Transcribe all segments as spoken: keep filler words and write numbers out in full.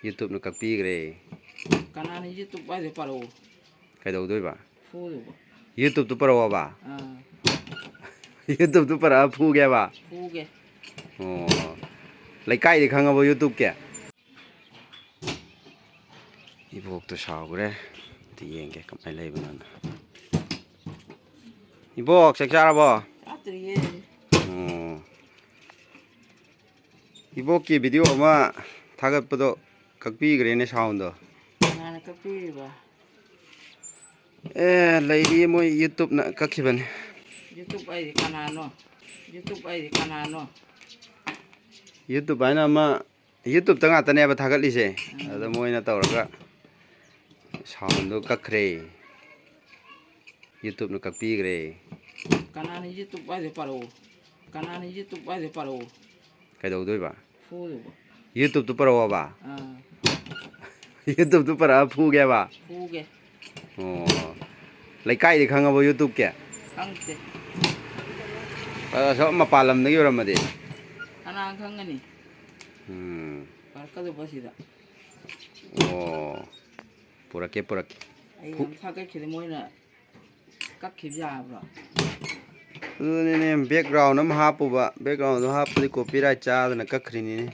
YouTubeꯅ ꯀꯛꯄꯤꯈ꯭ꯔꯦ꯫ ꯀꯅꯥꯅ YouTube ꯍꯥꯏꯗꯣ ꯄꯥꯔꯛꯑꯣ? ꯀꯩꯗꯧꯗꯣꯏꯕ? ꯐꯨꯗꯧꯕ꯫ YouTubeꯇꯨ ꯄꯥꯔꯛꯑꯣꯕ? ꯑꯥ꯫ YouTubeꯇꯨ ꯄꯥꯔꯛꯑ ꯐꯨꯒꯦꯕ? ꯐꯨꯒꯦ꯫ ꯑꯣ꯫ ꯂꯩꯀꯥꯏꯗꯤ ꯈꯪꯉꯕꯣ YouTubeꯀꯤ? ꯏꯕꯣꯛꯇꯣ ꯁꯥꯎꯈ꯭ꯔꯦ꯫ ꯑꯝꯇ ꯌꯦꯡꯒꯦ ꯀꯃꯥꯏꯅ ꯂꯩꯕꯅꯣꯅ꯫ ꯏꯕꯣꯛ, ꯆꯥꯛ ꯆꯥꯔꯕꯣ? ꯆꯥꯗ꯭ꯔꯤꯌꯦ꯫ ꯑꯣ꯫ ꯏꯕꯣꯛꯀꯤ video ꯑꯃ ꯊꯥꯒꯠꯄꯗꯣ ꯀꯛꯄꯤꯈ꯭ꯔꯦꯅꯦ soundꯗꯣ꯫ ꯀꯅꯥꯅ ꯀꯛꯄꯤꯔꯤꯕ? ꯑꯦ, ꯂꯩꯔꯤꯌꯦ, ꯃꯣꯏ YouTubeꯅ ꯀꯛꯈꯤꯕꯅꯤ꯫ YouTube ꯍꯥꯏꯗꯤ ꯀꯅꯥꯅꯣ? YouTube ꯍꯥꯏꯗꯤ ꯀꯅꯥꯅꯣ? YouTube ꯍꯥꯏꯅ ꯑꯃ YouTubeꯇ ꯉꯥꯛꯇꯅꯦꯕ ꯊꯥꯒꯠꯂꯤꯁꯦ꯫ ꯎꯝ꯫ ꯑꯗ ꯃꯣꯏꯅ ꯇꯧꯔꯒ soundꯗꯣ ꯀꯛꯈ꯭ꯔꯦ꯫ YouTubeꯅ ꯀꯛꯄꯤꯈ꯭ꯔꯦ꯫ ꯀꯅꯥꯅ YouTube ꯍꯥꯏꯗꯣ ꯄꯥꯔꯛꯑꯣ? ꯀꯅꯥꯅ YouTube ꯍꯥꯏꯗꯣ ꯄꯥꯔꯛꯑꯣ? ꯀꯩꯗꯧꯗꯣꯏꯕ? ꯐꯨꯗꯧꯕ꯫ YouTubeꯇꯨ ꯄꯥꯔꯛꯑꯣꯕ? ꯑꯥ꯫ YouTubeꯇꯨ ꯄꯥꯔꯛꯑ ꯐꯨꯒꯦꯕ? ꯐꯨꯒꯦ꯫ ꯑꯣ꯫ ꯂꯩꯀꯥꯏꯗꯤ ꯈꯪꯉꯕꯣ YouTubeꯀꯤ? ꯈꯪꯗꯦ꯫ ꯑ, ꯑꯁꯣꯝ ꯃꯄꯥꯟ ꯂꯝꯗꯒꯤ ꯑꯣꯏꯔꯝꯃꯗꯤ? ꯀꯅꯥꯅ ꯈꯪꯒꯅꯤ? ꯎꯝ꯫ ꯄꯥꯔꯛꯀꯗꯧꯕ ꯁꯤꯗ꯫ ꯑꯣ꯫ ꯄꯨꯔꯛꯀꯦ, ꯄꯨꯔꯛꯀꯦ꯫ ꯑꯩ ꯐꯨ- ꯌꯥꯝ ꯊꯥꯒꯠꯈꯤꯗꯦ, ꯃꯣꯏꯅ ꯀꯛꯈꯤꯕ ꯌꯥꯕ꯭ꯔꯣ? ꯑꯗꯨꯅꯤꯅꯦ, background ꯑꯃ ꯍꯥꯞꯄꯨꯕ, backgroundꯗꯣ ꯍꯥꯞꯄꯗꯤ copyright ꯆꯥꯗꯅ ꯀꯛꯈ꯭ꯔꯤꯅꯤꯅꯦ꯫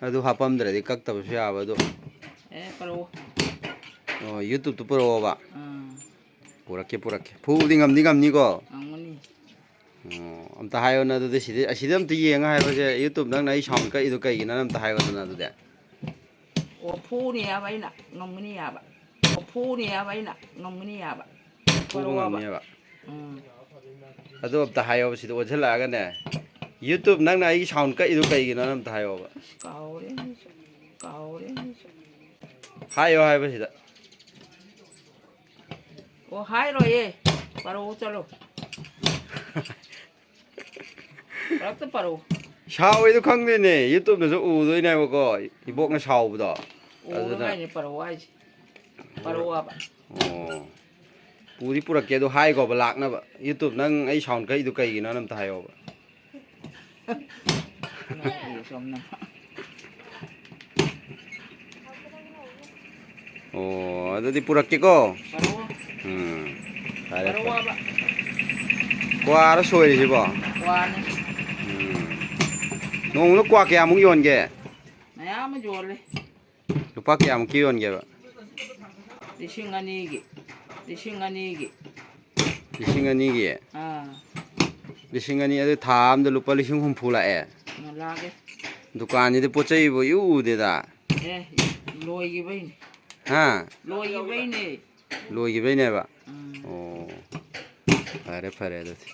ꯑꯗꯨ ꯍꯥꯞꯄꯝꯗ꯭ꯔꯗꯤ ꯀꯛꯇꯕꯁꯨ ꯌꯥꯕ ꯑꯗꯣ꯫ ꯑꯦ, ꯄꯔꯛꯑꯣ꯫ ꯑꯣ, YouTubeꯇꯨ ꯄꯨꯔꯛꯑꯣꯕ? ꯑꯥ꯫ ꯄꯨꯔꯛꯀꯦ, ꯄꯨꯔꯛꯀꯦ꯫ ꯐꯨꯕꯗꯤ ꯉꯝꯗꯤ ꯉꯝꯅꯤꯀꯣ? ꯉꯝꯒꯅꯤ꯫ ꯑꯣ, ꯑꯝꯇ ꯍꯥꯏꯌꯣꯅ ꯑꯗꯨꯗꯤ ꯁꯤꯗꯤ, ꯑꯁꯤꯗ ꯑꯝꯇ ꯌꯦꯡꯉ ꯍꯥꯏꯔꯣꯁꯦ, YouTube ꯅꯪꯅ ꯑꯩ sound ꯀꯛꯏꯗꯣ ꯀꯩꯒꯤꯅꯣꯅ ꯑꯝꯇ ꯍꯥꯏꯌꯣꯗꯅ ꯑꯗꯨꯗꯤ꯫ ꯑꯣ, ꯐꯨꯅꯤ ꯍꯥꯏꯕ ꯑꯩꯅ, ꯉꯝꯒꯅꯤ ꯍꯥꯏꯕ꯫ ꯑꯣ, ꯐꯨꯅꯤ ꯍꯥꯏꯕ ꯑꯩꯅ, ꯉꯝꯒꯅꯤ ꯍꯥꯏꯕ꯫ ꯐꯨꯕ ꯄꯔꯛꯑꯣꯕ꯫ ꯉꯝꯅꯤ ꯍꯥꯏꯕ꯫ ꯎꯝ꯫ ꯑꯗꯨ ꯑꯝꯇ ꯍꯥꯏꯌꯣꯕ, ꯁꯤꯗ ꯑꯣꯟꯁꯤꯜꯂꯛꯑꯒꯅꯦ, YouTube ꯅꯪꯅ ꯑꯩꯒꯤ sound ꯀꯛꯏꯗꯣ ꯀꯩꯒꯤꯅꯣꯅ ꯑꯝꯇ ꯍꯥꯏꯌꯣꯕ꯫ ꯑꯁ, ꯀꯥꯎꯔꯦ ꯑꯩꯁꯨ, ꯀꯥꯎꯔꯦ ꯑꯩꯁꯨ꯫ ꯍꯥꯏꯌꯣ ꯍꯥꯏꯕ ꯁꯤꯗ꯫ ꯑꯣ, ꯍꯥꯏꯔꯣꯏꯌꯦ, ꯄꯔꯛꯑꯣ ꯆꯠꯂꯣ꯫ ꯄꯔꯛꯇ ꯄꯔꯛꯑꯣ꯫ ꯁꯥꯎꯔꯤꯗꯣ ꯈꯪꯗꯣꯏꯅꯦ, YouTubeꯅꯁꯨ ꯎꯗꯣꯏꯅꯦꯕꯀꯣ, ꯏꯕꯣꯛꯅ ꯁꯥꯎꯕꯗꯣ꯫ ꯎꯔ ꯑꯗꯨꯅ ꯉꯥꯏꯅꯦ ꯄꯔꯛꯑꯣ ꯍꯥꯏꯁꯦ꯫ ꯄꯔꯛꯑꯣꯕ꯫ ꯑꯣ꯫ ꯄꯨꯗꯤ ꯄꯨꯔꯛꯀꯦ, ꯑꯗꯣ ꯍꯥꯏꯈꯣꯕ ꯂꯥꯛꯅꯕ꯫ YouTube ꯅꯪ ꯑꯩ sound ꯀꯛꯏꯗꯣ ꯀꯩꯒꯤꯅꯣꯅ ꯑꯝꯇ ꯍꯥꯏꯌꯣꯕ꯫ ꯅꯣꯛꯏꯌꯦ ꯁꯣꯝꯅ꯫ ꯑꯣ, ꯑꯗꯨꯗꯤ ꯄꯨꯔꯛꯀꯦꯀꯣ꯫ ꯎꯝ, ꯐꯔꯦ, ꯐꯔꯦ꯫ ꯀ꯭ꯋꯥꯔꯣ ꯁꯣꯏꯔꯤꯁꯤꯕꯣ? ꯀ꯭ꯋꯥꯅꯤ꯫ ꯎꯝ꯫ ꯅꯣꯡꯃꯗ ꯀ꯭ꯋꯥ ꯀꯌꯥꯃꯨꯛ ꯌꯣꯟꯒꯦ? ꯃꯌꯥꯝ ꯑꯃ ꯌꯣꯜꯂꯦ꯫ ꯂꯨꯄꯥ ꯀꯌꯥꯃꯨꯛꯀꯤ ꯌꯣꯟꯒꯦꯕ? ꯂꯤꯁꯤꯡ ꯑꯅꯤꯒꯤ꯫ ꯂꯤꯁꯤꯡ ꯑꯅꯤꯒꯤ꯫ ꯂꯤꯁꯤꯡ ꯑꯅꯤꯒꯤ? ꯑꯥ꯫ ꯂꯤꯁꯤꯡ ꯑꯅꯤ, ꯑꯗꯨ ꯊꯥ ꯑꯝꯗ ꯂꯨꯄꯥ ꯂꯤꯁꯤꯡ ꯍꯨꯝꯐꯨ ꯂꯥꯛꯑꯦ? ꯂꯥꯛꯑꯦ꯫ ꯗꯨꯀꯥꯟꯁꯤꯗꯤ ꯄꯣꯠ ꯆꯩꯕꯨ ꯏꯎ ꯎꯗꯦꯗ꯫ ꯑꯦ, ꯂꯣꯏꯈꯤꯕꯩꯅꯦ꯫ ꯍꯥ? ꯂꯣꯏꯈꯤꯕꯩꯅꯦ꯫ ꯂꯣꯏꯈꯤꯕꯩꯅꯦꯕ? ꯎꯝ꯫ ꯑꯣ꯫ ꯐꯔꯦ, ꯐꯔꯦ ꯑꯗꯨꯗꯤ꯫